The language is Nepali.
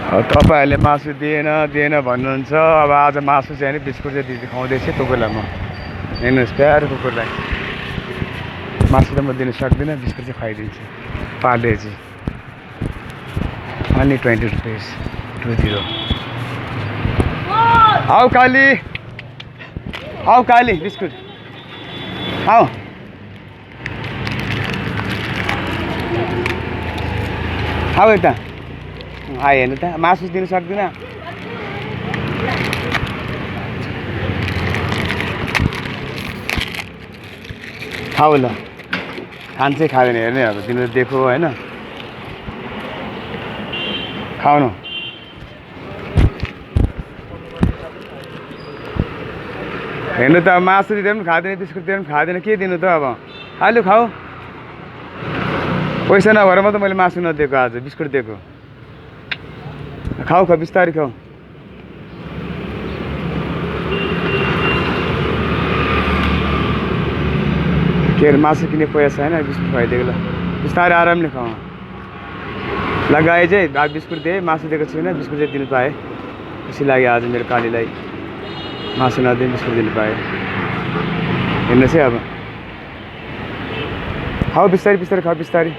तपाईँहरूले मासु दिएन दिएन भन्नुहुन्छ। अब आज मासु चाहिँ होइन बिस्कुट चाहिँ खुवाउँदैछ कुकुरलाई म। हेर्नुहोस् प्यारो कुकुरलाई मासु त म दिन सक्दिनँ, बिस्कुट चाहिँ खुवाइदिन्छु। Parle-G only 20 rupees 20। आऊ काली, आऊ काली, बिस्कुट आऊ। आऊ यता आयो हेर्नु त, मासु दिन सक्दिनँ। खाऊ ल, खान्छै खाँदैन हेर्ने अब तिमीले देखो होइन। खाउनु हेर्नु त, मासु दिँदा पनि खाँदैन, बिस्कुट दिँदा पनि खाँदैन, के दिनु त अब। आलु खाऊ, पैसा नभएर म त मैले मासु नदिएको, आज बिस्कुट दिएको। खाऊ बिस्तारै खाऊ। के अरे मासु किन्ने पैसा छैन, बिस्कुट खुवाइदिएको ल, बिस्तारै आरामले खाऊ। लगाए चाहिँ भाग बिस्कुट दिएँ, मासु दिएको छुइनँ, बिस्कुट चाहिँ दिनु पाएँ। खुसी लाग्यो आज मेरो कालीलाई, मासु नदिए बिस्कुट दिनु पाएँ। हेर्नुहोस् है अब, खाऊ बिस्तारै बिस्तारै खाऊ बिस्तारै।